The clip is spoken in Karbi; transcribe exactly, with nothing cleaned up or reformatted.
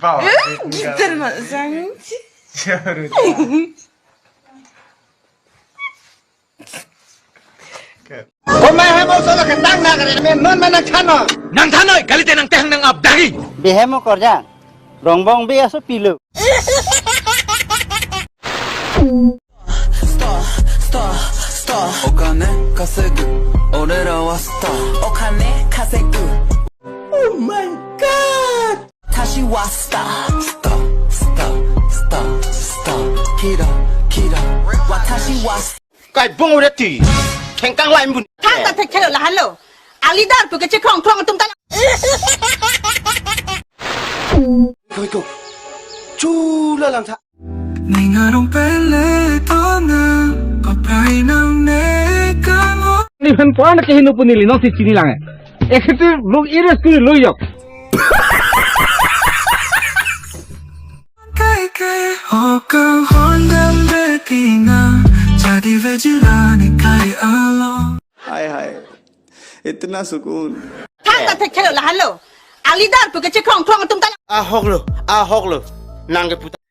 Gitar ma sang. Jaru. Komai hai mau solo ketang na kare men non mana chano. Nang thanoi kalite nang tehang nang abdagi. Behem mo korjang. Rongbong be aso pilo. Star, star, star. お金稼ぐ、俺らはスター。お金稼ぐ。 Oh my god! 다시 왔어. Star, star, star, star. Kira, kira. 다시 왔어. Kai bong udah ti. Kengkang lain bun. Thangta thek khelo lahan lo. Alidar pu kechekrong krong atum ta. Koi ko. Chula lang tha. Ning arong pele tona, paprai nang ne kamo. Ni phan puan ke hinu puni li nong si chini lang. Executive lo iris kuri lo yok. Kai kai hokang hondam betina, jadi vejilani kai alo. Hai hai. Itna sukun. Thangta thek khelo lahan lo. Alidar pu kechekrong krong atum ta. Ahok lo, ahok lo. Nang ke puta.